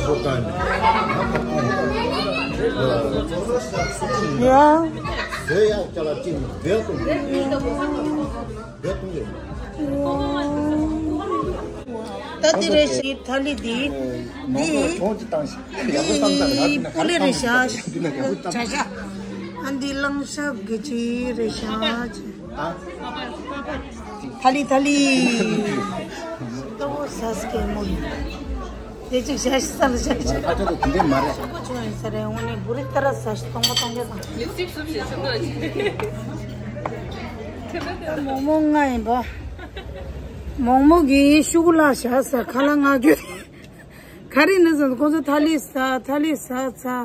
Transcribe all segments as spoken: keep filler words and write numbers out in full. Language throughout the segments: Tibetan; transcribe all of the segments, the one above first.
ཡ། ད་འདི་རེད་ཤི་ཐ་ལི་འདི། འདི། འདི་པོ་ལི་རེད་ཤ། ཤ་ཤ། ཨ་འདི་གླང་ཤ་གི་ཅི་རེད་ཤ། ཐ་ལི་ཐ་ལི། ཏོ་ས་སྐེ་མོ་ཡིན། དེ་ཅིག་ཤ་ཤ་ས་ལ་ཤ་ཤ། ཨ་ཅག་ཏུ་དེ་འདྲས་མ་རེད། ཆུང་ཆུང་ཡིན་ས་རེད། འོ་ནི་བུ་རི་ཏ་ར་ས་ཤ་སྟོང་པ་སྟོང་རྒྱ་དང་། མོག་མོག་ང་ཡིན་པ། མོག་མོག་གིས་ཤུ་གུ་ལ་ཤ་ས་ཁ་ལ་ང་རྒྱུ། ག་རེ་ནི་ཟེར་ན་ཁོང་ཚོ་ཐ་ལི་ས་ཐ་ལི་ས་ཚ།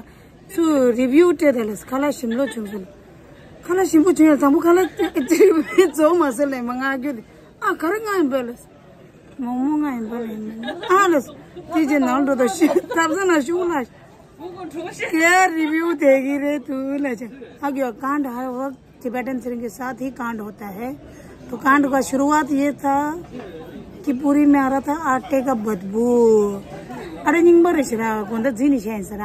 ཚུར་རི་བིའུ་སྤྲད་དེ་ལས་ཁ་ལག་ཞིམ་ལོ་བྱུང་ཟེར། ཁ་ལག་ཞིམ་པོ་བྱུང་ཡང་དང་པོ་ཁ་ལག་རྫོགས་མ་ཟེར་ལས་མ་ང་རྒྱུ་དེ། ཨ་ག་རེ་ང་ཡིན་པ་ལས། མོག་མོག་ང་ཡིན་པ་ལས། ཨ་ལས། དེ་རྗེས་ནང་འགྲོ་དང་ཤི་ཐབ་ས་ན་ཤུགས་ལ། ཀྱེ་རི་བིའུ་དེ་གི་རེད་དུ་ལ་ཆ། ཨ་གི་ཡོ་ཀན་ཌ་ཧར་ཝརཀ་ཊི་བེ་ཊན་ཚེ་རིང་གི་ས་ཐི་ཀན་ཌ་ཧོ་ཏ་ཧེ། དུ་ཀན་ཌ་ག་ཤུ་རུ་ཝཱཏ་ཡེ་ཐ། ཀི་པུ་རི་མེ་ཨ་ར་ཐ་ཨ་ཊེ་ཀ་བད་བུ། ཨ་རེ་རྙིང་པ་རེད་ཤི་ར་གོ་ད་ཛི་ནི་ཤེན་ས་ར།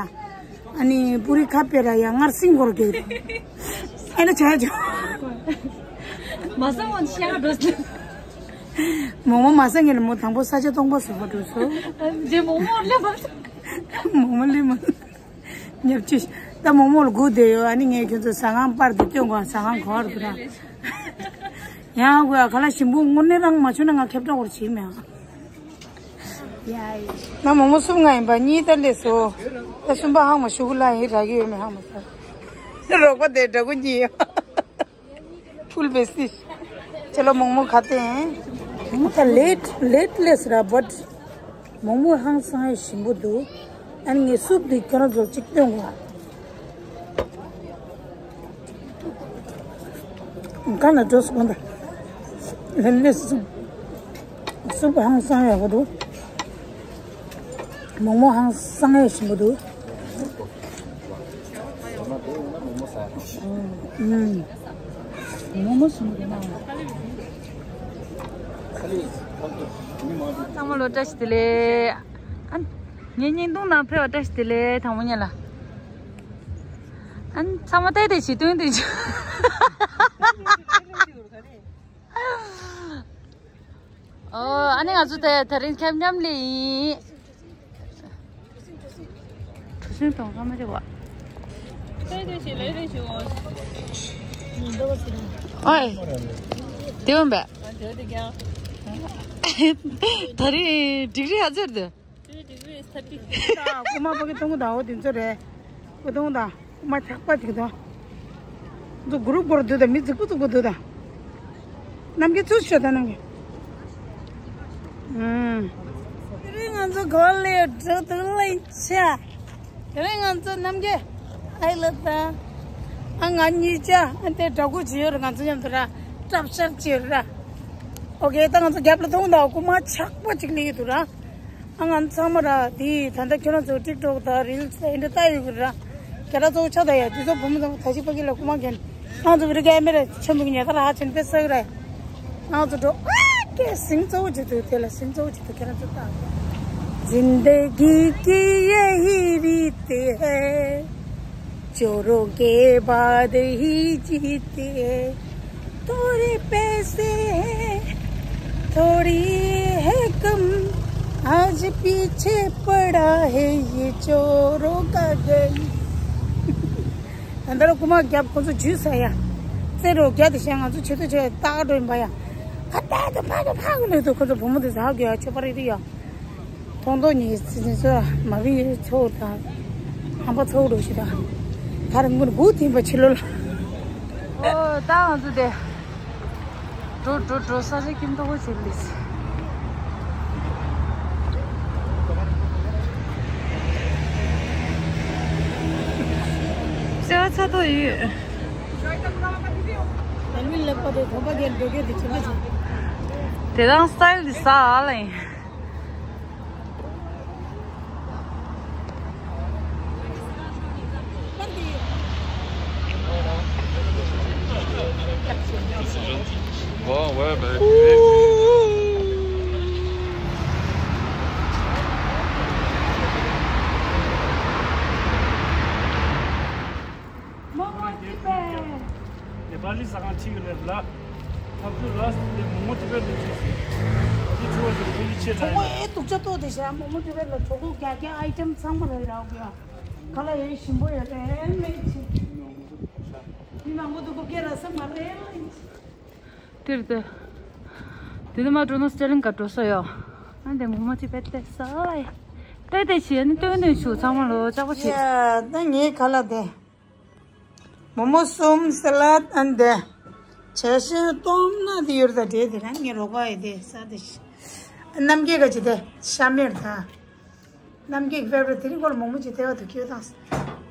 ཨ་ནི་པུ་རི་ཁ་པེ་ར་ཡ་ངར་སིང་གོར་གེ། ཨེ་ན་ཆ་ཆོ། མ་ས་མོ་ཤ་འགྲོ། མོག་མོག་མ་ས་ངེ་ལ་མོ་དང་པོ་ས་ཆ་སྟོང་པ་ཟུར་པ་འགྲོ་སོ། ཇེ་མོག་མོག་ལེ་མ། མོག་མོག་ལེ་མ། ཉབ་ཅི། ད་མོག་མོག་ལ་སྒུག་བསྡད་ཡོད། ཨ་ནི་ངས་ཁྱོད་ཚོ་ཟ་ཁང་པར་དུ་སྐྱོན་དགོས། ཟ་ཁང་གོ་བར་དུ་ར། ཡང་དགོས་ཡ་ཁ་ལག་ཞིམ་པོ་དངོས་གནས་རང་མ་བྱུང་ན་ང་ཁེབས་ཀྱི་རེད་བྱེད་མེད་ཨ། ཡ་ཡ། ང་མོག་མོག་གསུམ་ང་ཡིན་པ་གཉིས་ད་ལས་སོ། ད་གསུམ་པ་ཧང་མ་ཤུ་གུ་ལ་ཡིན་རག་གི་ཡོད་མེད་ཧང་མ་ས། རོགས་པ་དེ་འདྲ་གུ་གཉིས་ཡོད། ཕུལ་བེ་སི། ཅེ་ལོ་མོག་མོག་ཁ་ཏེ། མོག་མོག་ད་ལེཊ་ལེཊ་ལས་ར་བཊ། མོག་མོག་ཧང་སང་ཡ་ཞིམ་པོ་འདུག་ཨ་ནི་ངས་སུབ་འདི་ཁྱོད་རང་ཚོར་གཅིག་སྟོན་དགོས། གང་ལ་འགྲོ་སོང་ད། ལན་ལེ་སུབ། སུབ་ཧང་སང་ཡག་པོ་འདུག་མོག་མོག་ཧང་སང་ཡ་ཞིམ་པོ་འདུག་ཨུམ། མོག་མོག་ཞིམ་པོ་འདུག་ན། ཚང་མ་ལོ་བཀྲ་ཤིས་བདེ་ལེགས། ཨ། ངའི་བརྙན་ཐུང་ནང་ཕེབས་པ་བཀྲ་ཤིས་བདེ་ལེགས། དང་པོ་ཉིད་ལ། ཨ། ཚང་མ་བལྟས་བལྟས་བྱེད་དོན་དུ་བྱུང་། ཨོ། ཨ་ནི་ང་ཚོ་དེ་དེ་རིང་འཁྱམ་འཁྱམ་ལས་ཡིན། གྲུ་གཟིངས་གཏོང་ཁ་མ་རེད་བ། ཨོའི། དེ་འོན་པས། དེ་རིང་ཌིག་རི་ཧ་ཟེར་དུ། རྐུ་མ་ཕ་གི་གཏོང་གི་ད་འོ་དེ་ཚོ་རེད། གོ་གཏོང་ད། མ་ཆག་པ་ཅིག་དང་། ཚོ་གུ་རུབ་སྐོར་འདུག་ད། མི་རྫིག་པོ་རྫིག་པོ་འདུག་ད། རྣམ་རྒྱལ་ཚུར་ཤོད་ད་རྣམ་རྒྱལ། ཨུམ། དེ་རིང་ང་ཚོ་གོ་ལེ་འགྲོ་འདུག་ལེ་ཆ། དེ་རིང་ང་ཚོ་རྣམ་རྒྱལ་ཨའི་ལ་ད། ཨ་ང་གཉིས་ཆ་ཨ་དེ་འདྲ་གུ་ཅི་ཡོད་རེད། ང་ཚོ་མཉམ་དུ་ར་སྐྲབ་ཤར་ཅི་ཡོད་ར། ཨོ་ཀེ། ད་ང་ཚོ་རྒྱབ་ལ་མཐོང་ད་རྐུ་མ་ཆག་པ་ཅིག་ལི་ཡོད་འདུག་ར། ཨ་ང་ཚང་མ་ར་དེ་ད་ལྟ་ཁྱོད་རང་ཚོ་ཊིག་ཊོག་དང་རིལ་སི་དེ་འདྲ་ལྟ་ཡོད་གི་ར། ཁྱེད་རང་ཚོ་ཆ་ད་ཡ་དེ་ཚོ་བུ་མོ་ཚོ་ད་ཅི་ཕ་གི་ལ་རྐུ་མ་གན། ང་ཚོ་བི་རི་ཀ་ཨེ་མེ་ར་ཆེན་པོ་གི་ཉལ་ཁ་ར་ཧ་ཆེན་པེ་ས་གི་ར། ང་ཚོ་འགྲོ་ཨ་ཀེ་ཟིང་ཚོ་ཅི་དུ་དེ་ལ་ཟིང་ཚོ་ཅི་དུ་ཁྱེད་རང་ཚོ་ལྟ། زندگی کی یہی ریت ہے، چوروں کے بعد ہی جیتے ہیں۔ تھوڑے پیسے ہیں، تھوڑی ہے کم، آج پیچھے پڑا ہے یہ چوروں کا گینگ۔ ད་ལྟ་ར་རྐུ་མ་རྒྱབ་ཁོ་ཚོ་འཇུས་ས་ཡ། རྩེ་རོ་རྒྱ་དེ་བཞིན་ང་ཚོ་ཆེ་ཐོ་ཆེ་ཏག་འགྲོ་ཡིན་པ་ཡ། ཁ་ཏ་དུ་ཕ་དུ་ཕ་གི་ལོས་དུ་ཁོ་ཚོ་བུ་མོ་དེ་ཟ་གི་ཡ་ཆོ་པ་རི་རི་ཡ། ཐོང་ཐོ་ཉི་ཚི་ཚི་ཚོ་མ་བི་ཚོ་དང་། ཧམ་པ་ཚོ་འགྲོ་ཞིག་དང་། ད་རིང་ངུར་བུ་ཐིམ་པ་ཕྱི་ལོ་ལ། ཨོ་ད་ང་ཚོ་དེ། འགྲོ་འགྲོ་འགྲོ། ས་ཆ་ཁྱིམ་ཐོག་ཅིག་ལས། ས་ཆ་ཐོག་ཡོད། དེ་དང་སི་ཊལ་དེ་ས་ཨ་ལ་ཡིན། Bon, ouais, ben, ལ་ལི་ཟ་ཁང་ཁྲིད་ཀྱི་རེད་ལ། ཐབས་ཚུལ་ལ་སི་ལི་མོག་མོག་ཊི་བེཊ་ལ་ཁྲིད་སོང་། འདི་ཁྲི་བ་ཞིག་ལ་ལི་ཆེ་གྲོགས་པོ་དྲགས་ཨེ་སྡུག་ཅག་ཏོ་དེ་ཤ་མོག་མོག་ཊི་བེཊ་ལ་གྲོགས་པོ་རྒྱག་རྒྱག་ཨའི་ཊེམ་ཚང་མ་རེད་རག་གི་ཡ། ག་ལ་ཡོད་ཞིམ་པོ་ཡོད་རེད་མེད་ཅི། མི་མང་པོ་འདུག་གོ་སྐད་ར་ས་མ་རེད། ཏིར་ཏེ། དེ་ནི་མ་འགྲོ་ན་སི་ཊེ་ལིང་ག་འགྲོ་ས་ཡོད། ཨ་འདི་མོག་མོག་ཊི་བེཊ་ལ་ས་ཨའི། ཏེ་ཏེ་ཆི་ཨ་ནི་ཏོན་ཏོན་ཆུ་ཚང་མ་ལོ་ལྕགས་པོ་ཆི། ཡ་ད་ངའི་ག་ལ་དེ། མོག་མོག་གསུམ། ས་ལད་ཨན་དེ། ཆེ་ཤོས་སྟོང་ན་དེ་ཡོད་ད་འདྲེ་དེ་རང་ངའི་རོགས་པ་ཡི་དེ་ས་དེ་ཤི། རྣམ་རྒྱལ་ག་ཅི་དེ་ཤ་མེར་ད། རྣམ་རྒྱལ་གི་ཕེ་ཝ་རི་ཊི་དེ་རིང་ཁོ་ལ་མོག་མོག་ཅིག་དེ་བ་དུ་ཁྱོད་དང་།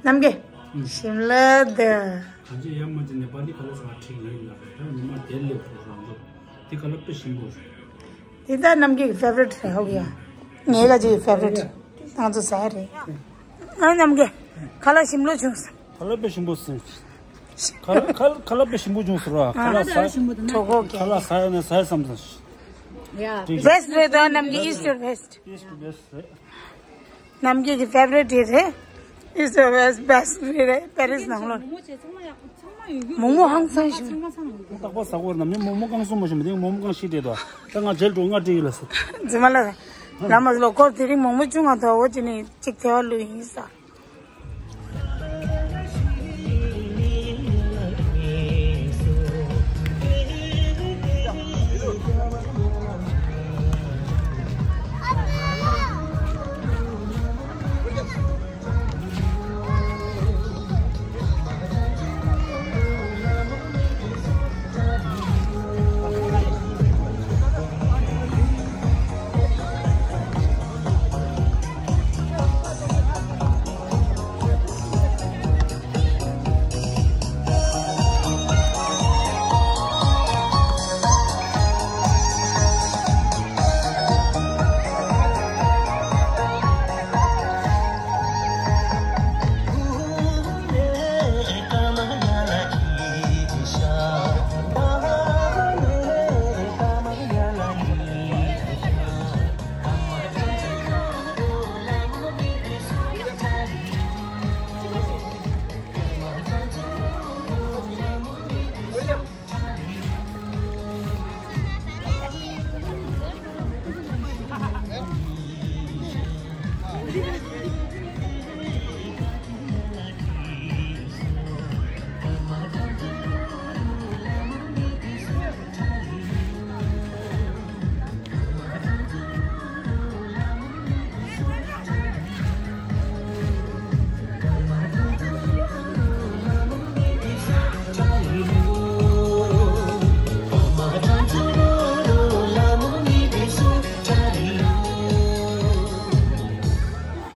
རྣམ་རྒྱལ། ཤིམ་ལ་དེ། གང་ཅི་ཡ་མ་ཅི་ནེ་པ་ལི་ག་ལ་ས་ཁྲིག་ལ་ཡིན་ལ་རེད་ད་ཉི་མ་དེ་ལེ་ཁོ་རང་ཚོ་དེ་ག་ལ་དཔེ་ཞིམ་པོ་རེད། དེ་ད་རྣམ་རྒྱལ་གི་ཕེ་ཝ་རི་ཊི་རེད་ཧོ་གི་ཡ། ངའི་ག་ཅི་ཕེ་ཝ་རི་ཊི་ང་ཚོ་ཟ་ཡ་རེད། ཨ་རྣམ་རྒྱལ། ཁ་ལག་ཞིམ་ལོ་བྱུང་སོང་། ཁ་ལག་དཔེ་ཞིམ་པོ་སོང་། ཁ་ལག་ཁ་ཁ་ལག་དཔེ་ཞིམ་པོ་བྱུང་སོང་ར། ཁ་ལག་ཟ། གྲོགས་པོ་ཁ་ལག་ཟ་ཡ་ནས་ཟ་ཡ་བསམ་སོང་། ཡ། བེ་སི་ཊི་རེད་དོ་རྣམ་རྒྱལ་is your best། རྣམ་རྒྱལ་གི་ཕེ་ཝ་རི་ཊི་རེད། is your best best རེད་པེ་རི་སི་ནང་ལོ། མོག་མོག་ཧང་སང་ཞིག་རྟག་པར་ཟ་གོ་རྣམ་རྒྱལ་མོག་མོག་གང་སོང་མ་ཞིག་མི་དེ་མོག་མོག་གང་ཤི་བྲེད་དོ། ད་ང་ཇེལ་འགྲོ་ང་བྲེད་ཡོད་ལ་ཟེར། རྫུན་མ་ལ། ལ་མ་ལོ་ཁོ་དེ་རིང་མོག་མོག་བཅུ་ང་དོ་འོ་ཅི་ནི་གཅིག་ཐེ་བ་ལུས་ཡིན་ས།